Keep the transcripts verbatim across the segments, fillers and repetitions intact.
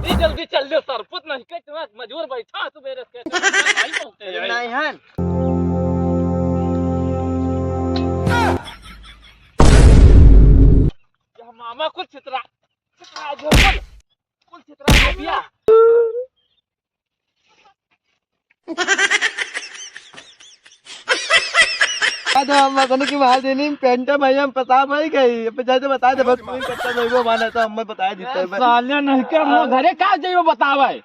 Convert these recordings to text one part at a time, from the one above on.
जल्दी, जल्दी चल ले, सरपुत नहीं के तुम्हें मजूर बैठा तू मेरे से। नहीं पहुंचे अरे हैं। नहीं हन। यह मामा कुल छितरा, छितरा जो कुल, कुल छितरा जो दिया। अरे हम मदन की मार देनी, पेंटा भाई हम पता भाई गई। अब जाए तो बता दे, बस कोई करता नहीं, वो माना तो हम बता देते ए, हैं, बस। साले नहीं के हम घरे का जाइबो बतावे?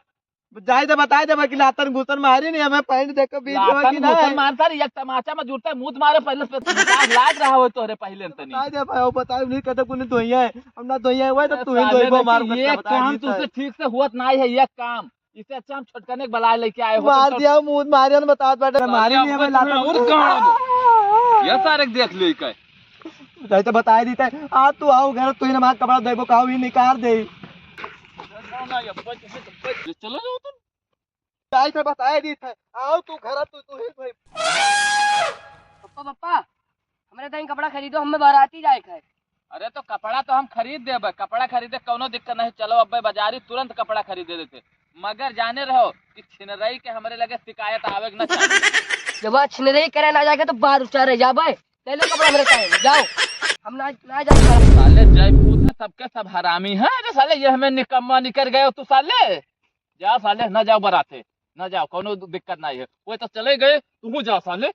जाए तो बता दे, बाकी लातन घुसन मारी नहीं, हमें पैंट देख के बीच में लातन की ना घुसन है। मारता रे, एक तमाचा में जुड़ता है, मुंह मारे पहले से लाग रहा हो तोहरे पहले तनी। बता दे भाई, वो बता नहीं कहते कोई धोइया है, हम ना धोइया है, वही तो ए, तू ही साले धोइबो नहीं मार कि ये बता काम देता है। तुझसे ठीक से हुआ नहीं है, ये काम। इससे अच्छा हम छोटकने के बलाय लेके आए हो, मार तुम दिया, मुंह मारिया न बतात बाटे, मार मारी दिया, नहीं हमें मुंह लाता। और गाड़ दो। ये सारे के देख ले के। जाए तो बताए दीता है। आ तू आओ घर, तू ही ना मार कपड़ा देबो, काऊ ही निकाल दे। चलो जाओ तुम। जाए तो बताए दीता है। आओ तू घर, तू, तू ही भाई। पप्पा, पप्पा, हमरे ताईं कपड़ा खरीदो, हमें बाराती जाए के है। अरे तो कपड़ा तो हम खरीद देबे, कपड़ा खरीदे कौनो दिक्कत नहीं, चलो अब्बे बाजारी तुरंत कपड़ा खरीद दे देते, मगर जाने रहो कि छिनरई के हमरे लगे शिकायत आवे के न चाही। जब वहाँ छिनरई करे ना जाके तो बाहर उचारे जाबे, ले लो कपड़ा मेरे ताईं, जाओ, हम ना, ना जाए। साले जयपुर में सबके सब हरामी हैं। अरे साले ये हमें निकम्मा निकर गए हो तू साले, जा साले ना जाओ बराते, ना जाओ, कौनो दिक्कत नहीं है, वो तो चले गए, तू जा साले।